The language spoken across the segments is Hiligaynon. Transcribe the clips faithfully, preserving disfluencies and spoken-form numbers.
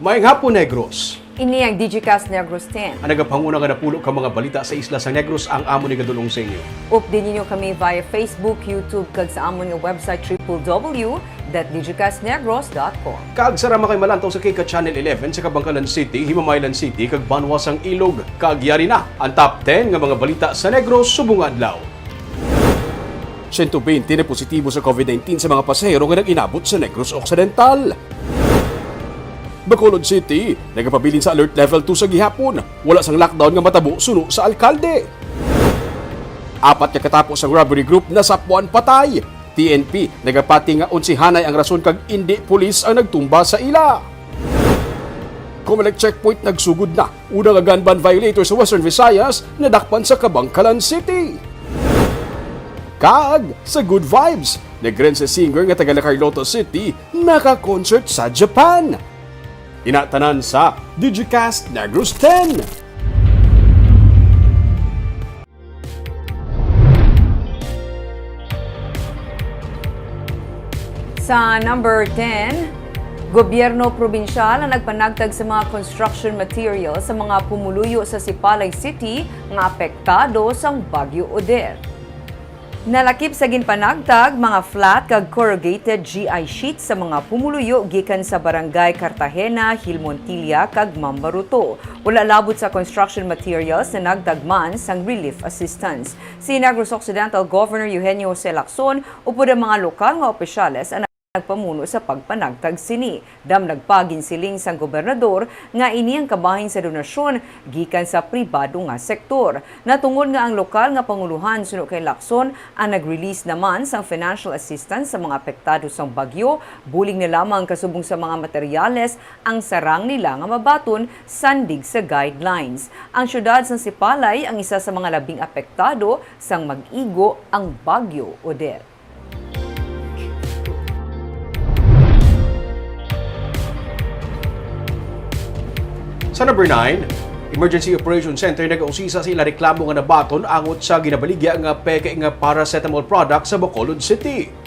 Maayong hapon, Negros. Ini ang Digicast Negros ten. Ang nagapanguna nga napulo ka mga balita sa isla sa Negros ang amon igadulong sa inyo. Update ninyo kami via Facebook, YouTube, kag sa amon nga website, triple W dot digicast negros dot com. Kag sarama kay malantaw sa Kika Channel eleven sa Kabankalan City, Himamaylan City, kag Banwa sang Ilog. Kag yari na ang top ten nga mga balita sa Negros subong adlaw. Siyento bente na positibo sa COVID nineteen sa mga pasahero nga nag-inabot sa Negros Occidental. Bacolod City, nagapabilin sa Alert Level two sa gihapon. Wala sang lockdown nga matabo suno sa alkalde. Apat ka katapo sang robbery group nasapuan patay. T N P nagapati nga onsihanay ang rason kag indi pulis ang nagtumba sa ila. Comelec checkpoint nagsugod na. Una nga gun ban violator sa Western Visayas nadakpan sa Kabankalan City. Kag sa Good Vibes, nag-Rense singer nga taga La Carlota City naka-concert sa Japan. Ina tanan sa Digicast Negros ten. Sa number ten, gobyerno probinsyal ang nagpanagtag sa mga construction materials sa mga pumuluyo sa Sipalay City nga apektado sang Bagyo Odette. Nalakip sa ginpanagtag mga flat kag corrugated G I sheets sa mga pumuluyo gikan sa Barangay Cartagena, Gil Montilla, kag Mambaruto. Wala labot sa construction materials na nagdagman sang relief assistance. Si Negros Occidental Governor Eugenio Jose Lacson upod ang mga lokal nga opisyales ang nagpamuno sa pagpanagtag sini. Damlag pa, ginsiling sang gobernador nga ini ang kabahin sa donasyon gikan sa pribado nga sektor. Natungod nga ang lokal nga pangulohan, suno kay Lacson, ang nag-release naman sang financial assistance sa mga apektado sang bagyo, bulig na lamang kasubong sa mga materyales ang sarang nila nga mabaton sandig sa guidelines. Ang siyudad sang Sipalay ang isa sa mga labing apektado sang mag-igo ang Bagyo Odette. Sa number nine, Emergency Operation Center nagausisa sa ila reklamo nga nabaton angot sa ginabaligya nga peke nga paracetamol product sa Bacolod City.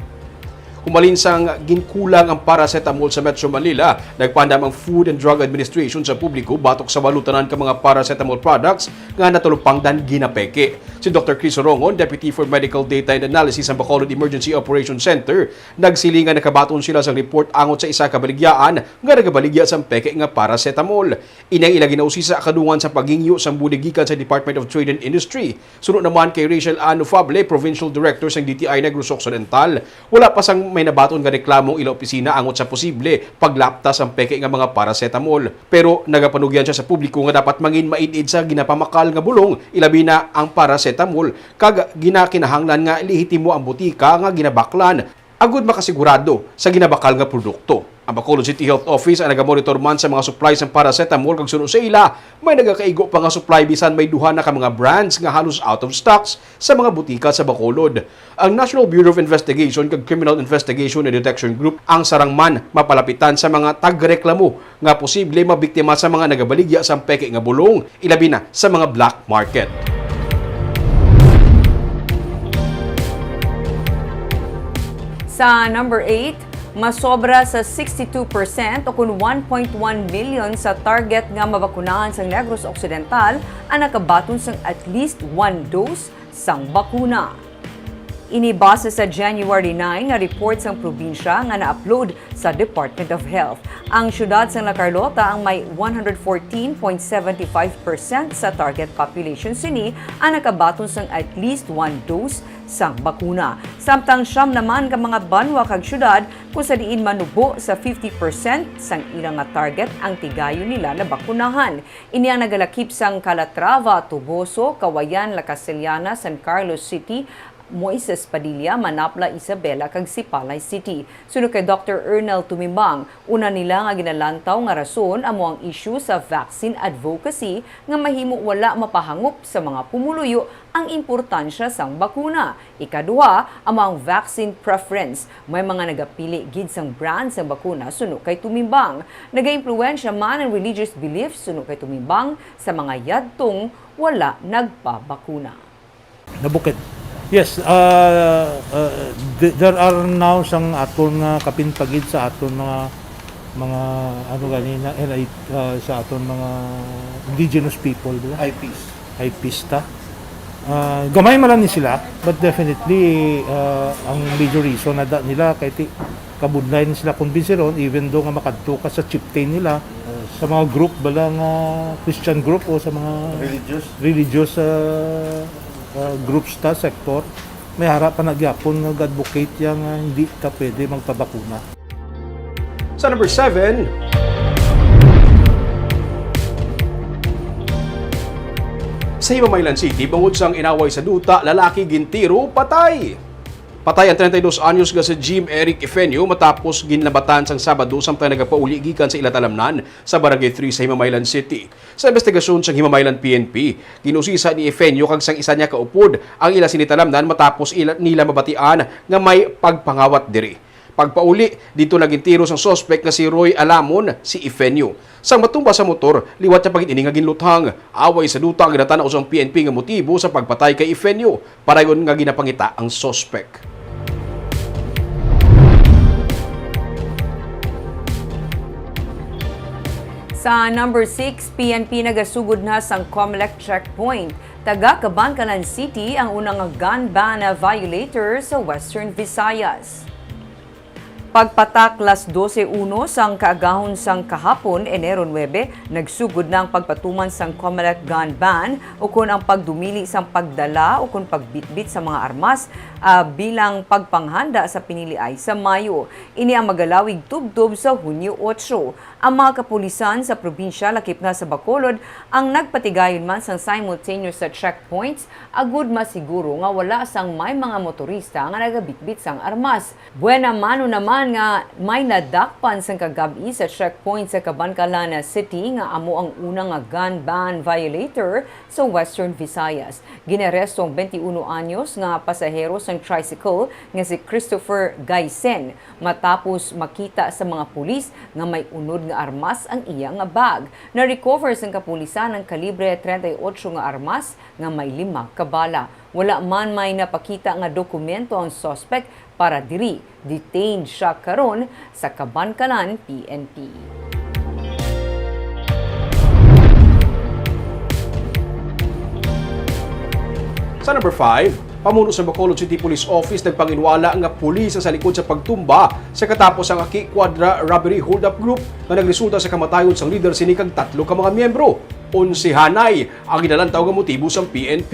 Humalin sang ginkulang ang paracetamol sa Metro Manila, nagpaandam ang Food and Drug Administration sa publiko batok sa walo tanan ka mga paracetamol products nga natalupangdan ginapeke. Si Doktor Chris Rongon, Deputy for Medical Data and Analysis sa Bacolod Emergency Operation Center, nagsiling nga nakabaton sila sang report angot sa isa ka baligyaan nga nagabaligya sang peke nga paracetamol. Ini ang ila ginausisa kadungan sa paghingyo sang bulig gikan sa Department of Trade and Industry. Suno naman kay Rachel Ann Nofable, Provincial Director sang D T I Negros Occidental, wala pa sang may nabaton nga reklamo ang ila opisina angot sa posible paglapta sang peke nga mga paracetamol. Pero nagapanugyan siya sa publiko nga dapat mangin maid-id sa ginapamakal nga bulong, ilabi na ang paracetamol, kag ginakinahanglan nga lehitimo ang butika nga ginabaklan agud makasigurado sa ginabakal nga produkto. Ang Bacolod City Health Office ang nagamonitor man sa mga supply sang paracetamol, kag suno sa ila, may nagakaigo pa nga supply bisan may duha na ka mga brands nga halos out of stocks sa mga butika sa Bacolod. Ang National Bureau of Investigation kag Criminal Investigation and Detection Group ang sarang man mapalapitan sa mga tagreklamo nga posible mabiktima sa mga nagabaligya sang peke nga bulong, ilabi na sa mga black market. Sa number eight, masobra sa sixty-two percent o kun one point one million sa target nga mabakunahan sang Negros Occidental ang nakabaton sang at least one dose sang bakuna. Ini base sa January nine nga report sang probinsya nga na-upload sa Department of Health. Ang siyudad sang La Carlota ang may one hundred fourteen point seven five percent sa target population sini ang nakabaton sang at least one dose sang bakuna. Samtang siyam naman ka mga banwa kag siyudad kung sa diin manubo sa fifty percent sang ila nga target ang tigayon nila nabakunahan. Ini ang nagalakip sang Calatrava, Toboso, Cauayan, La Castellana, San Carlos City, Moises Padilla, Manapla, Isabela, kag Sipalay City. Suno kay Doktor Ernel Tumimbang, una nila nga ginalantaw nga rason amo ang isyu sa vaccine advocacy nga mahimo wala mapahangop sa mga pumuluyo ang importansya sang bakuna. Ikaduha, amo ang vaccine preference. May mga nagapili gid sang brand sang bakuna suno kay Tumimbang. Nagaimpluwensya man ang religious beliefs suno kay Tumimbang sa mga yadtong wala nagpabakuna. Nabukid. Yes, uh, uh, th- there are now sang aton nga kapin pa gid sa aton mga Mga, ano gani na, L I, ah, sa aton mga indigenous people, di ba? I Ps. I Ps ta. Ah, gamay man lang ni sila, but definitely, ah, ang major reason na da nila kay ti-, kabudlay na sila kumbinsiron, even though nga makadto ka sa chieftain nila, sa mga group bala nga Christian group o sa mga Religious. religious, ah, ah, groups ta, sector, may ara pa na gyapon nga nag-advocate ya nga hindi ta pwede magpabakuna. Sa number seven, sa Himamaylan City, bangod sang inaway sa duta, lalaki gintiro, patay. Patay ang treinta y dos anyos nga si Jim Eric Efenio matapos ginlabatan sang Sabado samtang nagapauli gikan sa ila talamnan sa Barangay three sa Himamaylan City. Sa investigasyon sang Himamaylan P N P, ginusisa ni Efenio kag sang isa niya ka upod ang ila sini talamnan matapos ila, nila mabatian nga may pagpangawat diri. Pagpauli, dito naging tiro sang suspek nga si Roy Alamon si Efenio. Sang matumba sa motor, liwat niya pa gid ini nga ginluthang. Away sa duta ang ginatan-aw sang P N P nga motibo sa pagpatay kay Efenio, parayon nga ginapangita ang suspek. Sa number six, P N P nagasugod na sang Comelec checkpoint. Taga Kabankalan City ang una nga gun ban violator sa Western Visayas. Pagpatak las dose uno sang kaagahon sang kahapon, Enero nuebe, nagsugod na ang pagpatuman sang Comelec gun ban ukon ang pagdumili sang pagdala ukon pagbitbit sa mga armas, ah, bilang pagpanghanda sa piniliay sa Mayo. Ini ang magalawig tubtob sa Hunyo otso. Ang mga kapulisan sa probinsya, lakip na sa Bacolod, ang nagpatigayon man sang simultaneous sa checkpoints agud masiguro nga wala sang may mga motorista nga nagabitbit sang armas. Buena mano naman nga may nadakpan sang kagab-i sa checkpoint sa Kabankalan City nga amo ang una nga gun ban violator sa Western Visayas. Ginaresto ang twenty-one anyos nga pasahero sang tricycle nga si Christopher Gaisen matapos makita sa mga pulis nga may unod nga armas ang iya nga bag. Na-recover sang kapulisan ang kalibre treinta y ocho nga armas nga may lima ka bala. Wala man may napakita nga dokumento ang suspek para diri. Detained siya karon sa Kabankalan P N P. Sa number five, pamuno sa Bacolod City Police Office nagpanginwala nga pulis ang sa likod sa pagtumba sa katapos ang Aki Cuadra robbery hold-up group nga nagresulta sa kamatayon sang leader sini kag tatlo ka mga miyembro. Onse hanay ang ginalantaw nga motibo sang P N P.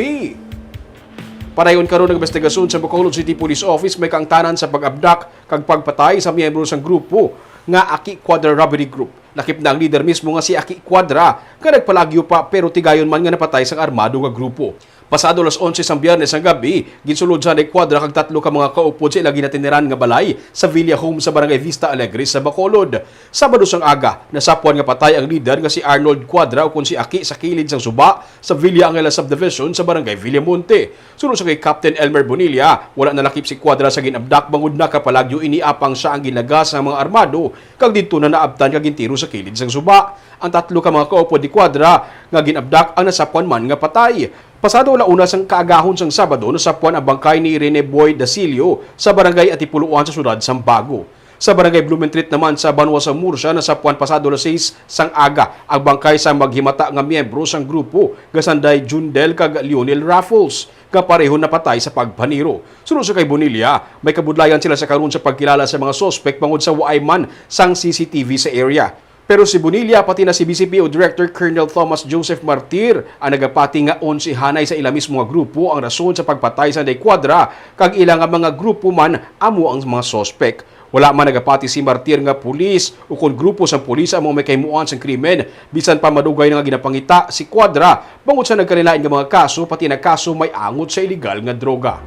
Parayon karon ang investigasyon sa Bacolod City Police Office may kaangtanan sa pag-abduct kag pagpatay sa miyembro sang grupo nga Aki Cuadra Robbery Group. Lakip na ang leader mismo nga si Aki Cuadra, nga nagpalagyo pa pero tigayon man nga napatay sang armado nga grupo. Pasado alas onse sang Biyernes sang gab-i, ginsulod siya ni Cuadra kag tatlo ka mga kaupod sa ila ginatiniran nga balay sa Villa Home sa Barangay Vista Alegre sa Bacolod. Sabado sang aga, nasapuan nga patay ang leader nga si Arnold Cuadra ukon si Aki sa kilid sang suba sa Villa Angela Subdivision sa Barangay Villamonte. Suno sa kay Captain Elmer Bonilla, wala nalakip si Cuadra sa gin-abdak bangod nakapalagyo ini apang siya ang ginlagas sang mga armado kag didto na naabtan kag gintiro sa kilid sang suba. Ang tatlo ka mga kaupod ni Cuadra nga gin-abdak ang nasapuan man nga patay. Pasado ala una sang kaagahon sang Sabado, nasapuan ang bangkay ni Rene Boy Dasilio sa Barangay Atipuluan sa siyudad sang Bago. Sa Barangay Blumentritt naman sa Banwa sa Murcia, nasapuan pasado alas sais sang aga ang bangkay sa maghimata nga miyembro sang grupo nga sanday Jundel kag Lionel Raffles, nga pareho napatay sa pagpaniro. Suno sa kay Bonilla, may kabudlayan sila sa karon sa pagkilala sa mga suspek bangod sa waay man sang C C T V sa area. Pero si Bonilla, pati na si B C P O Director Colonel Thomas Joseph Martir, ang nagapati nga onse hanay sa ila mismo nga grupo ang rason sa pagpatay sa Day Cuadra kag ila nga mga grupo man amo ang mga suspek. Wala man nagapati si Martir nga pulis ukon grupo sang pulis amo may kahimuan sang krimen, bisan pa madugay na nga ginapangita si Cuadra bangod sa nagkalainlain nga mga kaso, pati na kaso may angot sa iligal nga droga.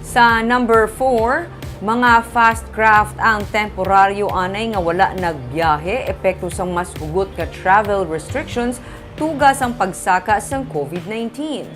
Sa number four, mga fast craft ang temporaryo anay nga wala nagbiyahe epekto sang mas hugot nga travel restrictions tuga sang pagsaka sang COVID nineteen.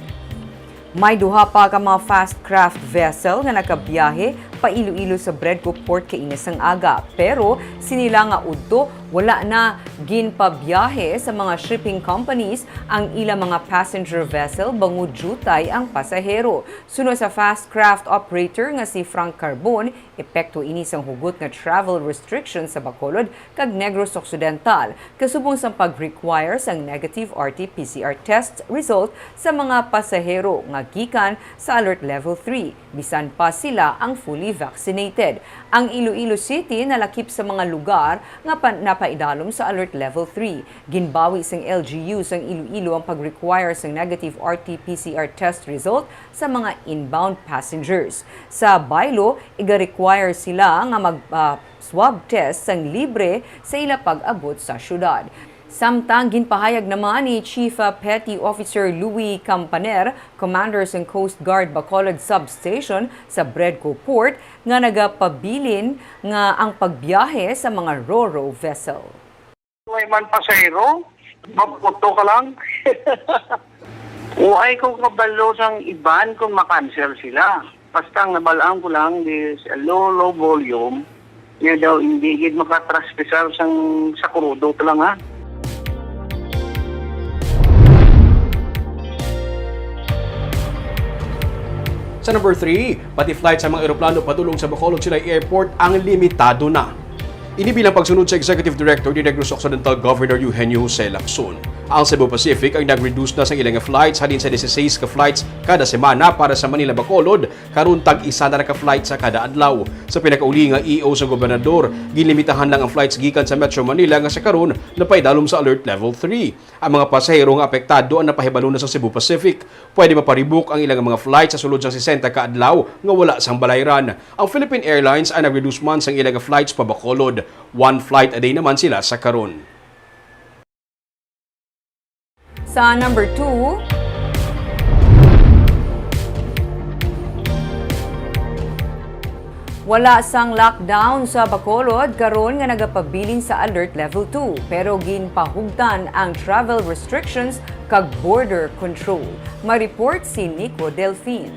May duha pa ka mga fast craft vessel nga nakabiyahe pa Iloilo sa Bredco Port kaina sang aga. Pero sini la nga udto, wala na ginpabiyahe sa mga shipping companies ang ila mga passenger vessel bangod diutay ang pasahero. Suno sa fast craft operator nga si Frank Carbon, epekto ini sang hugot nga travel restrictions sa Bacolod kag Negros Occidental, kasubong sang pag-require sang negative R T P C R test result sa mga pasahero nga gikan sa Alert Level three, bisan pa sila ang fully vaccinated. Ang Iloilo City nalakip sa mga lugar nga pa-, napaidalom sa Alert Level three. Ginbawi sang L G U sang Iloilo ang pag-require sang negative R T P C R test result sa mga inbound passengers. Sa baylo, iga-require sila nga mag, ah, swab test sang libre sa ila pag-abot sa syudad. Samtang ginpahayag naman ni Chief, ah, Petty Officer Louis Campaner, commander sang Coast Guard Bacolod Substation sa Bredco Port, nga nagapabilin nga ang pagbiyahe sa mga ro-ro vessel. May man pasahero, maputo ka lang. Uy, ko kabalo sang iban kung makancel sila. Basta ang nabalaan ko lang is a low, low volume. Niya daw, hindi gid makatraspesar sang sa krudo pa lang, ha. Sa number three, pati flight sa mga eroplano padulong sa Bacolod City Airport ang limitado na. Ini bilang pagsunod sa Executive Director ni Negros Occidental Governor Eugenio Jose Lacson. Ang Cebu Pacific ang nag-reduce na sa ilang flights halin sa dieciséis ka flights kada semana para sa Manila Bacolod, karon tag isa na ra ka flight sa kada adlaw. Sa pinakauli nga E O sa gobernador, ginlimitahan lang ang flights gikan sa Metro Manila nga sa karon napaidalom sa Alert Level three. Ang mga pasahero nga apektado ang napahibalo na sa Cebu Pacific. Pwede maparibok ang ilang mga flight sa sulod sang sesenta ka adlaw nga wala sang balayran. Ang Philippine Airlines ang nag-reduce man sang ilang flights pa Bacolod. One flight a day naman sila sa karon. Sa number two, wala sang lockdown sa Bacolod karon nga nagapabilin sa Alert Level two, pero ginpahugtan ang travel restrictions kag border control. May report si Nico Delfin.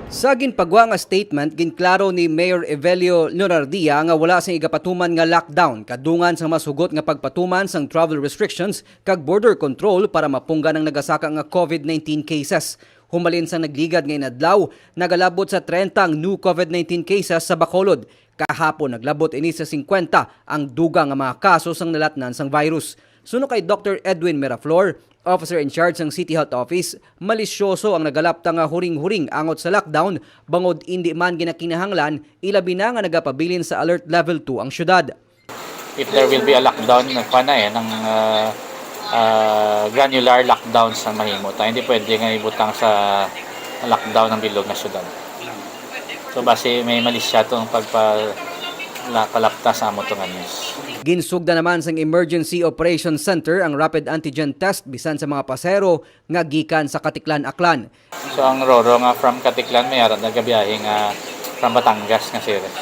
Sa ginpagwa nga statement, ginklaro ni Mayor Evelio Leonardia nga wala sing igapatuman nga lockdown kadungan sang mas hugot nga pagpatuman sang travel restrictions kag border control para mapunggan ang nagasaka nga COVID nineteen cases. Humalin sang nagligad nga inadlaw, nagalabot sa treinta ang new COVID nineteen cases sa Bacolod. Kahapon, naglabot ini sa singkwenta ang dugang nga mga kaso sang nalatnan sang virus. Suno kay Doctor Edwin Miraflor, Officer in Charge sang City Health Office, malisyoso ang nagalapta nga huring-huring angot sa lockdown bangod indi man ginakinahanglan, ilabi na nga nagapabilin sa Alert Level two ang syudad. If there will be a lockdown, nagkuha na eh, ng ah, ah, granular lockdown sa mahimo. Ta, hindi pwede nga ibutang sa lockdown ang bilog nga syudad. So basi may mali siya itong pagpalapta sa amo itong news. Ginsugda naman sang Emergency Operations Center ang rapid antigen test bisan sa mga pasahero nga gikan sa Caticlan-Aklan. So ang Roro nga from Caticlan may ara nagabiyahe nga from Batangas nga series.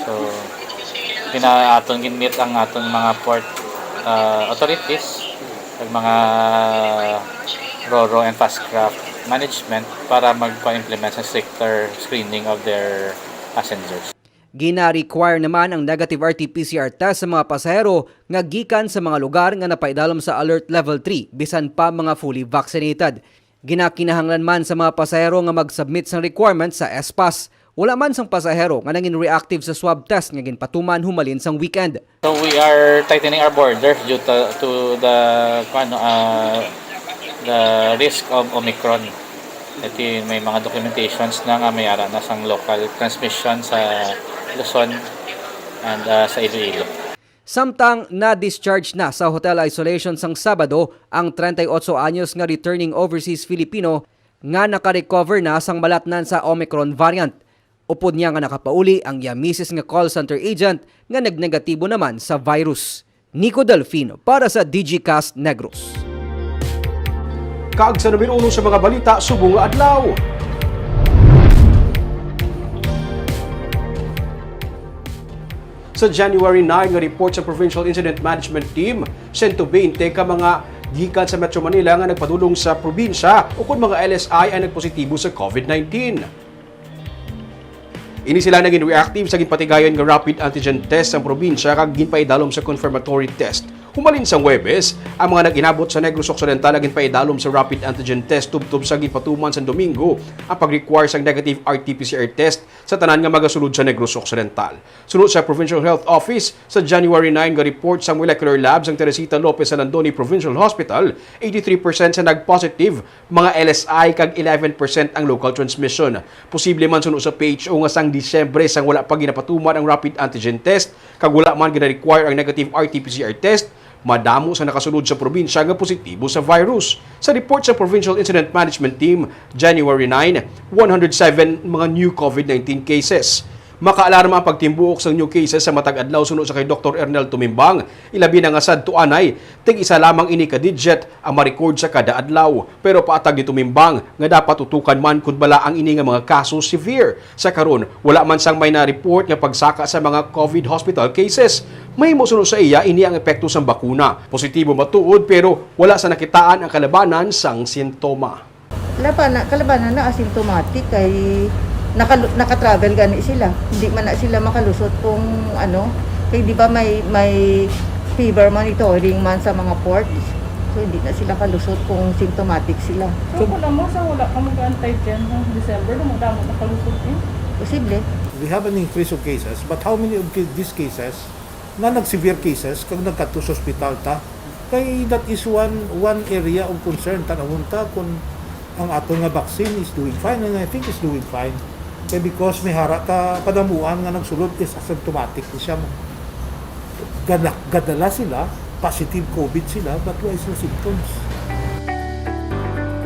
So pina aton ginmeet ang aton mga port ah, authorities, ang mga Roro and fast craft management para magpa-implement sa stricter screening of their passengers. Gina-require naman ang negative R T P C R test sa mga pasahero nga gikan sa mga lugar nga napaidalom sa Alert Level three, bisan pa mga fully vaccinated. Ginakinahanglan man sa mga pasahero nga mag-submit sang requirement sa S pass. Wala man sang pasahero nga nangin reactive sa swab test nga ginpatuman humalin sang weekend. So we are tightening our borders due to, to the kuwan, uh, the risk of Omicron. Ito may mga documentations na nga may ara na sang local transmission sa Luzon and uh, sa Iloilo. Samtang na-discharge na sa hotel isolation sang Sabado ang treinta y ocho anyos nga returning overseas Filipino nga naka-recover na sang malatnan sa Omicron variant. Upod niya nga nakapauli ang iya misis nga call center agent nga nagnegatibo naman sa virus. Nico Delfino para sa Digicast Negros. Kag sa numero uno sa mga balita subong nga adlaw. Sa January nine nga report sa Provincial Incident Management Team, sento beinte ka mga gikan sa Metro Manila nga nagpadulong sa probinsya ukon mga L S I ang nagpositibo sa COVID nineteen. Ini sila naging reactive sa ginpatigayon nga rapid antigen test sang probinsya kag ginpaidalom sa confirmatory test. Humalin sang Huwebes, ang mga nag-inabot sa Negros Occidental ang ginpaidalom sa rapid antigen test tubtob sa ginpatuman sang Domingo ang pag-require sang negative R T P C R test sa tanan nga magasulod sa Negros Occidental. Suno sa Provincial Health Office, sa January nine nga report sang molecular lab sang Teresita Lopez San Andoni Provincial Hospital, eighty-three percent sa nag-positive, mga L S I, kag eleven percent ang local transmission. Posible man, suno sa P H O, nga sang Disyembre, sang wala pa ginapatuman ang rapid antigen test kag wala man gina-require ang negative R T P C R test, madamo sa nakasulod sa probinsya nga positibo sa virus. Sa report sa Provincial Incident Management Team, January nine, one hundred seven mga new COVID nineteen cases. Makaalarma ang pagtimbuok sang new cases sa matag adlaw, suno sa kay Doktor Ernel Tumimbang, ilabi na nga sadto anay, tig-isa lamang ini ka digit ang ma-record sa kada adlaw. Pero paatag ni Tumimbang nga dapat tutukan man kon bala ang ini nga mga kaso severe. Sa karon, wala man sang may na-report nga pagsaka sa mga COVID hospital cases. Mahimo, suno sa iya, ini ang epekto sang bakuna. Positibo matuod, pero wala sa nakitaan ang kalabanan sang sintoma. Labanan, kalabanan na asymptomatic kay nakalu-, naka-travel gani sila. Hindi man na sila makalusot kung ano, kay di ba may, may fever monitoring man sa mga ports. So, hindi na sila kalusot kung symptomatic sila. So, So, kung amo sa wala ka mag-antigen sa December, na madamo na kalusot eh. Posible. We have an increase of cases, but how many of ca-, these cases na nag-severe cases kag nagkadto sa ospital ta? Kay that is one, one area of concern. Tanawon ta kung ang aton nga vaccine is doing fine, and I think it's doing fine. Kay because may hara ka padamuan nga nagsulod is asymptomatic ni siya. Gana-, gadala sila, positive COVID sila, but wala sila symptoms.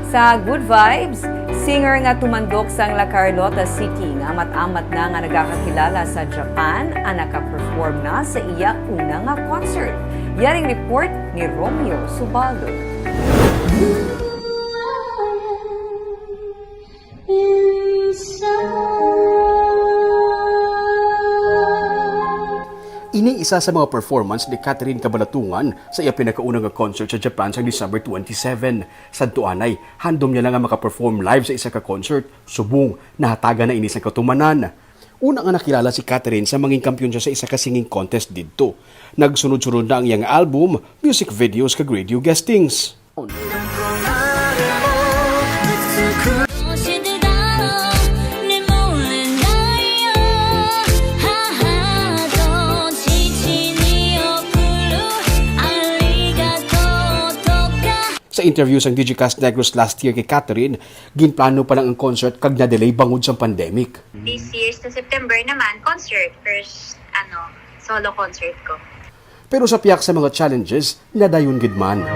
Sa Good Vibes, singer nga tumandok sang La Carlota City nga amat-amat na nga nagakakilala sa Japan ang naka-perform na sa iya una nga concert. Yaring report ni Romeo Subaldo. Ini isa sa mga performance ni Catherine Kabalatungan sa iya pinakauna nga concert sa Japan sa December twenty-seven. Sadto anay, handom niya lang nga maka-perform live sa isa ka concert. Subong, nahatagan na ini sang katumanan. Una nga nakilala si Catherine sa mangin kampiyon siya sa isa ka singing contest didto. Nagsunod-sunod na ang iyang album, music videos, kag radio guestings. Sa interview sang Digicast Negros last year kay Catherine, ginplano pa lang ang concert kag na-delay bangod sa pandemic. This year sa September naman, concert, first, ano, solo concert ko. Pero sa pihak sa mga challenges, nadayon gid man.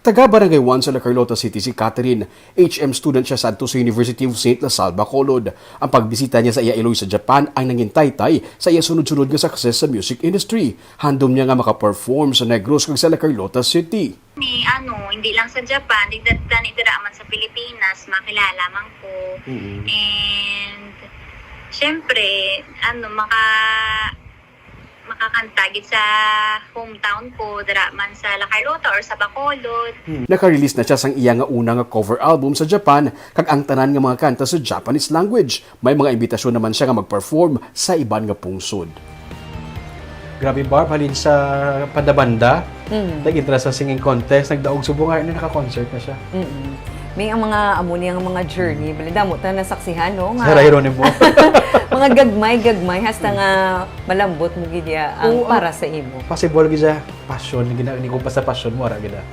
Taga Barangay one sa La Carlota City si Catherine. H M student siya sadto sa University of Saint La Salle, Bacolod. Ang pagbisita niya sa iya iloy sa Japan ang nangin taytay sa iya sunod-sunod nga success sa music industry. Handom niya nga maka-perform sa Negros kag sa La Carlota City. Ni, ano, hindi lang sa Japan, di, da-, dani dira man sa Pilipinas, makilala man ko. Mm-mm. And, syempre, ano, maka-, makakanta gid sa hometown ko, dira man sa La Carlota or sa Bacolod. Hmm. Naka-release na siya sang iya nga una nga cover album sa Japan, kag ang tanan nga mga kanta sa Japanese language. May mga imbitasyon naman siya nga mag-perform sa iban nga pungsod. Grabe, Barb, halin sa banda-banda, Mm. nag-entra sa singing contest, nagdaog subong nga, ano, naka-concert na siya. Mm-mm. May ang mga amo niya nga mga journey, bali, damo ta nasaksihan, no, nga Sa Jeronimo. mga gagmay-gagmay, hasta nga malambot mo gid ya ang Oo, para ah, sa imo. Possible gid siya passion, gina-, ni kung basta passion mo, ara gid, ah.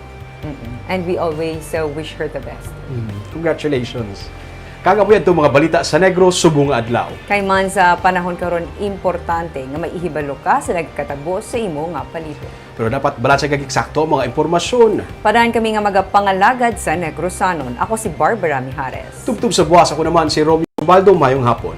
Mm-mm. And we always, uh, wish her the best. Mm. Congratulations. Kag amo yadto mga balita sa Negros subong nga adlaw. Kay man sa panahon karon, importante nga may ihibalo ka sa nagkatabo sa imo nga palibot. Pero dapat balanse kag eksakto ang mga impormasyon. Padaan kami nga magapangalagad sa Negrosanon. Ako si Barbara Mijares. Tubtob sa buwas, ako naman si Romeo Ubaldo. Mayong hapon.